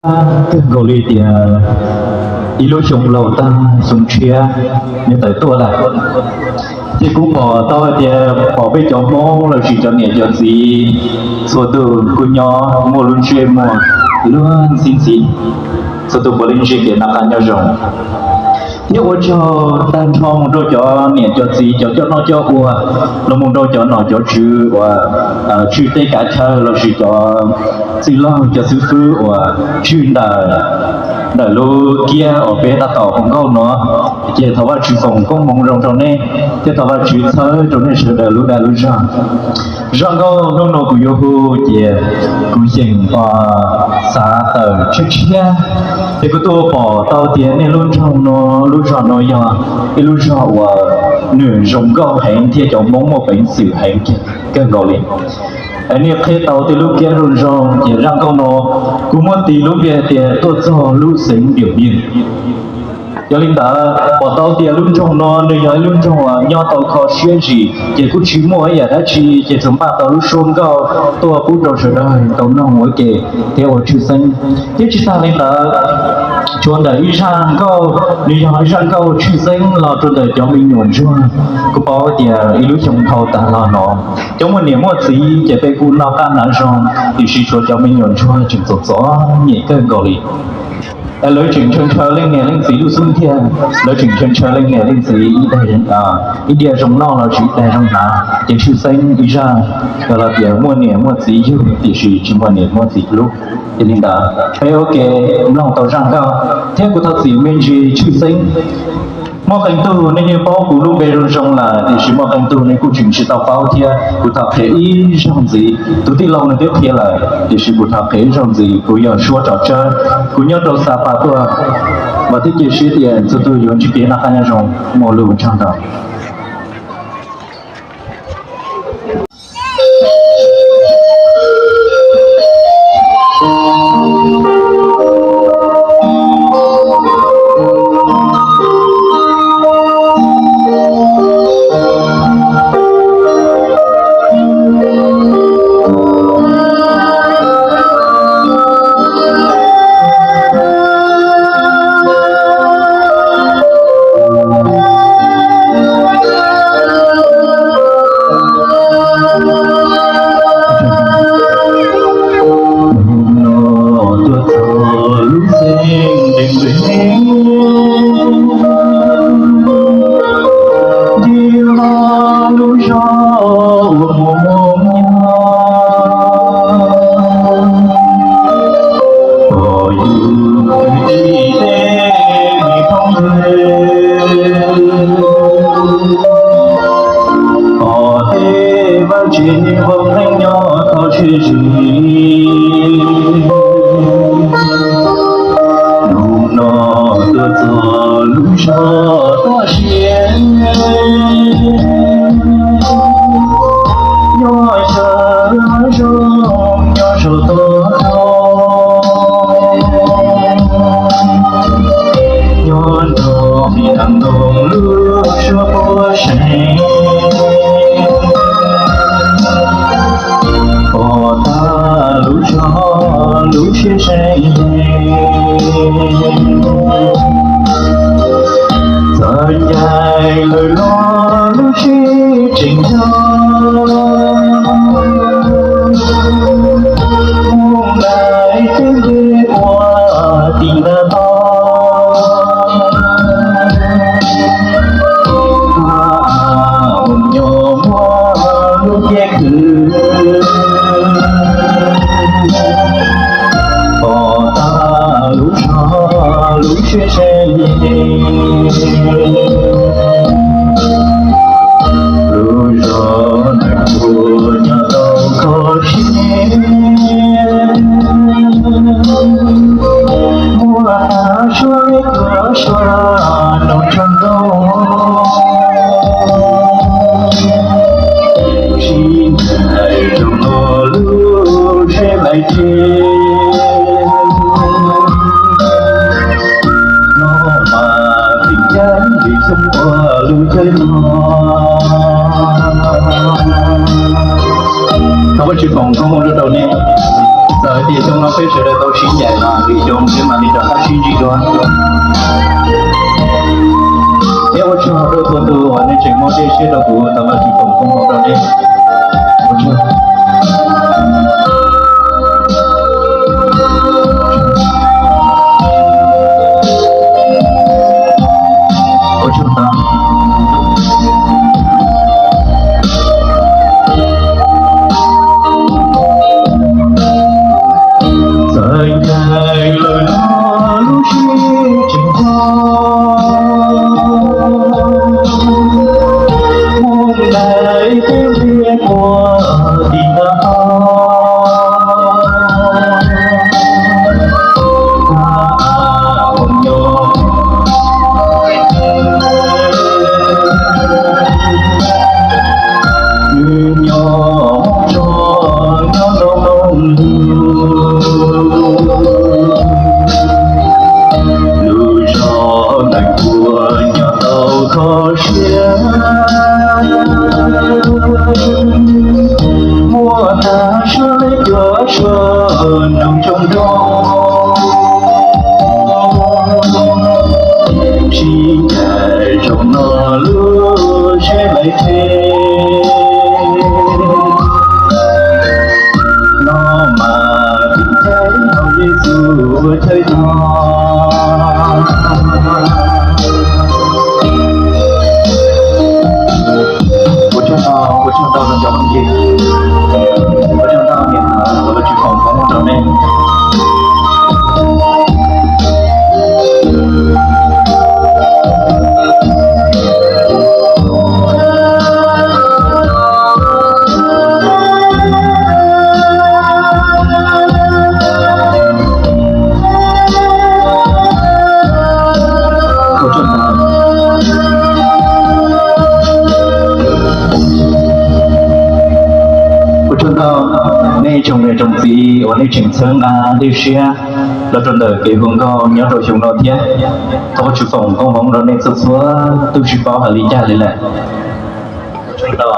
Kawg nkaus li tias ib lub xyoo laus tag xyoo tshiab nws tawm tuaj lawm, ces kuv pom tau hais tias pom peb cov Hmoob los sis cov niam cov txiv txhua tus kuj nyob muaj lub ntsej muag luag ntxhi ntxhi, txhua tus puav leej ntsib kev noj qab nyob zoo. Thiab ua tsaug tag nrho mus rau cov niam cov txiv cov coj noj coj ua, los mus rau cov nom cov tswv uas tswj teb kav chaw los sis cov txwj laug cov xib fwb uas tswj ntawm, ntawm lub kiab uas peb tab tom hu nkauj no, ces thov Vajtswv foom koob hmoov zoo rau nej, thiab thov Vajtswv txhawb rau nej sawv daws lub dag lub zog. Zaj nkauj hnub no kuv yuav hu ces kuv xyeem xav tawm tshiab tshiab, ces kuv tuaj pom tau tias nej lub nroog no, lub zos no yog ib lub zog uas nws zoo nkauj heev thiab cov Hmoob muaj peev xwm heev kawg nkaus li. Nej qhia tau tej lub kiab zoo zoo, ces zaj nkauj no kuv muab tis lub npe tias tuaj txog lub xeev Diam Npiam. Yog li ntawd pom tau tias lub nroog no nws yog ib lub nroog uas nyob tau kho siab zim, ces kuj tsis muaj ib yam dab tsi, ces tsuas npaj tau lub suab nkauj tuaj pub rau sawv daws tau mloog ua ke thiab ua tshwj xeeb. Thiab tsis tag li ntawd, tshuav ntawm ib zaj nkauj, nws yog ib zaj nkauj tshwj xeeb los rau ntawm cov me nyuam ntsuag. Kuv paub tias ib lub xyoo dhau tas los no, cov muaj niam muaj txiv ces peb kuj noj qab hnav zoo, tiam sis tshuav cov me nyuam ntsuag tseem txom txom nyem kawg nkaus li. Lawv tseem ntshaw ntshaw leej niam leej txiv lub xub ntiag, lawv tseem ntshaw ntshaw leej niam leej txiv ib diav zoo noj los sis ib diav zoo hnav, ces tshwj xeeb ib zaj los tias muaj niam muaj txiv yug tiam sis tsis muaj niam muaj txiv hlub. Yog li ntawd peb ua ke mloog tau zaj nkauj, thiab kuv thov txim me ntsis tshwj xeeb. Muaj qee tug nej yeej paub kuv lub npe zoo zoo lawm, tiam sis muaj qee tug nej kuj tseem tsis tau paub thiab. Kuv thov qhia ib zaug ntxiv, tus tij laug nws twb qhia lawm, tiam sis kuv thov qhia ib zaug ntxiv, kuv yog Suab Tsom Tsab, kuv nyob rau Xa Pas tuaj. Vam thiab cia siab tias txhua tus yuav ntsib kev noj qab nyob zoo, muaj lus tsaug ntau. Hnub no tuaj txog lub xeev Diam Npiam, nce los lub zos uas muaj muaj nyob, pom yus kwv tij tej me phooj ywg, pom tej vaj tsev vau leej nyob kho siab zim. Hnub no tuaj txog lub zos toj siab, nyob sab zoo nyob saum toj roob, nyob nrog me dab ntoo lub suab puab seev, pom tag lub zos lub siab seev. Txawm ncaim lawm los lub siab tseem yog, mus ncaim tej npe ua tim ntawd tod. Ua mus nyob muaj lub kiab khwv, pom tag lub zos lub siab seev. Lub zos neeg tuaj nyob tau kho siab, muaj suab tuaj suab noo tshaj nrooj, sib ncaim zoo no lub siab lais tseg. No mas tseem ceeb li xyoo ua lub caij no. Thov Vajtswv foom koob hmoov rau nej, txawm Xyoo no peb sawv daws tau sib ncaim los lwm xyoo peb mam li rov qab sib ntsib dua. Thiab ua tsaug rau txhua tus uas nej tseem muab dej siab rau kuv tau los tsis foom koob hmoov rau nej. Ua tsaug. Ua tsaug ntau. Txawm ncaim lawm no lub siab tseem nco, muab ncaim peb ntiag ua tim ntawd. Tag nrho nyob, nyob tso nyob rau moo lug, lub zog neeg puas nyob tau kho siab, muaj tag suab leb cuab suab noog rooj nroog. Sib ncaim zaum no lub siab lawv tseg, no mas tim caij hauv Yexus chaw no. Ua tsaug ntau, ua tsaug ntau rau cov phooj ywg, ua tsaug ntau niam ntxawm uas tsis foom koob hmoov rau nej. Ua tsaug ntau nej tsoom niam tsoom txiv uas nej tseem txhawb nqa dej siab los rau ntawm kev hu nkauj nyob rau xyoo no thiab. Thov tsis foom koob hmoov rau nej txhua txhua tus, tsis paub hais li cas li lawm. Ua tsaug ntau.